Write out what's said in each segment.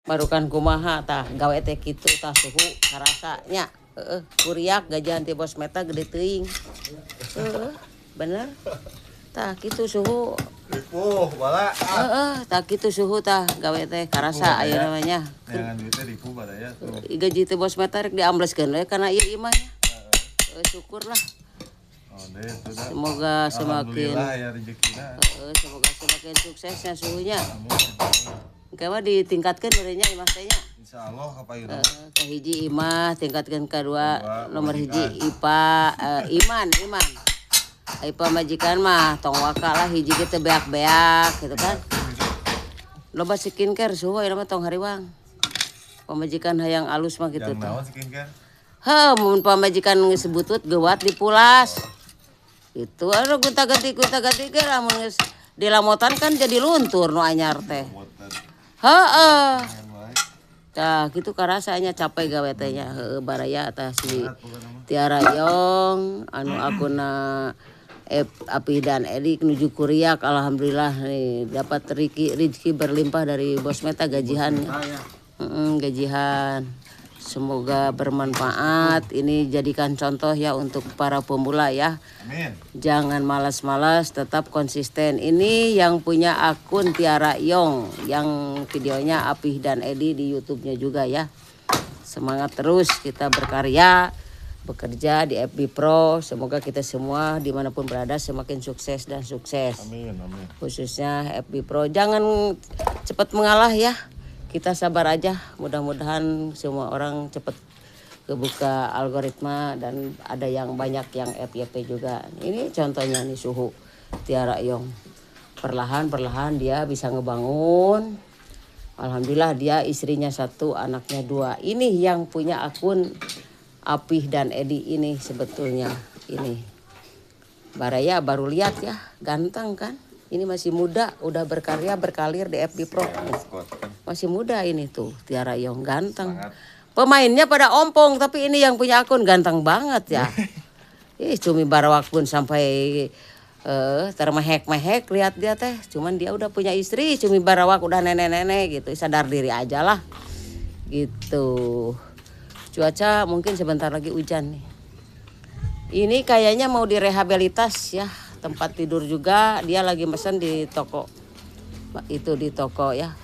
Barukan kumaha tah gawe teh kitu tah, suhu karasa nya. Heeh, kuriak gajian ti Bos Meta gede teuing. Heeh, bener. Tah kitu, suhu. Ripuh, bala. Heeh, tah kitu, suhu, tah gawe teh karasa aya namanya. Neangan duitnya ripuh baraya tuh. Gaji ti Bos Meta rek diambleskeun we kana ieu imah nya. Heeh, syukurlah. Oh, deh, itu dah. Semoga semakin Alhamdulillah ya rezekina. Heeh, semoga semakin suksesnya suhunya. Amin. Amin. Engke mah ditingkatkeun meureun nya imah teh nya. Insya Allah kapayun. Heeh, ke hiji imah tingkatkeun kedua, Kedua, nomor hiji pamajikan. IPA, iman iman. Ai pamajikan mah tong waka lah, hiji ge teu beak-beak gitu kan. Loba skincare, suhu, ayeuna mah tong hariwang. Pamajikan hayang alus mah gitu Yang tuh. naon skincare? Heuh, mun pamajikan geus butut geuwat dipulas. Itu anu gonta-ganti gonta-ganti ge lamun geus dilamotan kan jadi luntur nu anyar teh. Water. Heeh. Yang baik. Tah gitu karasanya capek gawe teh nya. Heueuh, baraya tah si Sehat pokoknya mah. Tiara Yong anu akunna Api dan Edi menuju kuriak, alhamdulillah nih dapat rezeki rezeki berlimpah dari Bos Meta gajihan. Saya. Gajihan. Semoga bermanfaat. Ini jadikan contoh ya untuk para pemula ya. Amin. Jangan malas-malas, tetap konsisten. Ini yang punya akun Tiara Yong, yang videonya Apih dan Edi di YouTube-nya juga ya. Semangat terus kita berkarya, bekerja di FB Pro. Semoga kita semua dimanapun berada semakin sukses dan sukses. Amin, amin. Khususnya FB Pro. Jangan cepat mengalah ya. Kita sabar aja. Mudah-mudahan semua orang cepat kebuka algoritma dan ada yang banyak yang FYP juga. Ini contohnya nih suhu Tiara Yong. Perlahan-perlahan dia bisa ngebangun. Alhamdulillah dia istrinya satu, anaknya dua. Ini yang punya akun Apih dan Edi ini sebetulnya ini. Baraya baru lihat ya, ganteng kan? Ini masih muda, udah berkarya berkalir di FB Pro. Masih muda ini tuh, Tiara Yong ganteng. Semangat. Pemainnya pada ompong, tapi ini yang punya akun ganteng banget ya. Ih, cumi barawak pun sampai termehek-mehek lihat dia teh. Cuman dia udah punya istri, cumi barawak udah nenek-nenek gitu. Sadar diri aja lah. Gitu. Cuaca mungkin sebentar lagi hujan nih. Ini kayaknya mau direhabilitas ya. Tempat tidur juga dia lagi mesen di toko. Itu di toko ya.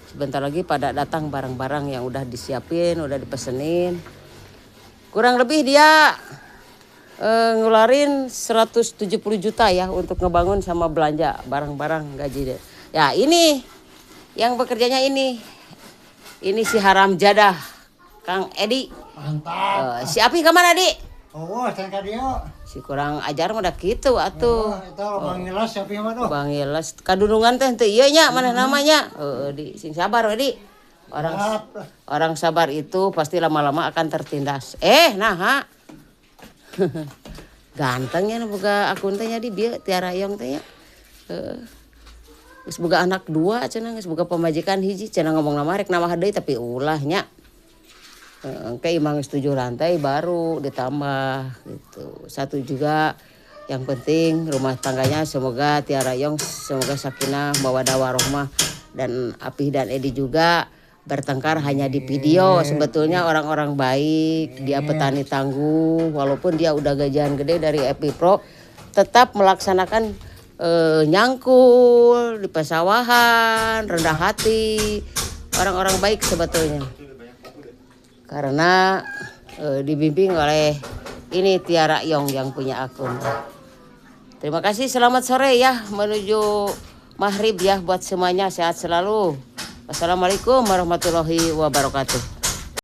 Sebentar lagi pada datang barang-barang yang udah disiapin, udah dipesenin. Kurang lebih dia ngeluarin 170 juta ya untuk ngebangun sama belanja barang-barang gaji deh. Ya ini yang bekerjanya ini. Ini si haram jadah Kang Edi. Mantap. Si Api kemana, Di? Oh, can ka dieu. Si kurang ajar mah da kitu atuh. Oh, eta Bang Ngelas siapa mah tuh. Bang Yeles kadunungan teh teu ieu nya mana namanya. Heeh, Di, sing sabar we, Di. Orang Siap. orang sabar itu pasti lama-lama akan tertindas. Eh, nah ha. Gantengnya nu boga akun teh nya di bieu Tiara Yong teh nya. Heeh. Geus boga anak dua cenah, geus boga pamajikan hiji cenah, ngomong nama rek nambah deui tapi ulah nya. Heeh, engke imah geus 7 lantai baru ditambah gitu. Satu juga yang penting rumah tangganya semoga Tiara Yong semoga sakinah mawadah warohmah dan Apih dan Edi juga bertengkar hanya di video. Sebetulnya orang-orang baik, dia petani tangguh, walaupun dia udah gajian gede dari FB Pro tetap melaksanakan nyangkul di pesawahan, rendah hati, orang-orang baik sebetulnya. Karena dibimbing oleh ini Tiara Yong yang punya akun. Terima kasih, selamat sore ya menuju maghrib ya buat semuanya, sehat selalu. Wassalamualaikum warahmatullahi wabarakatuh.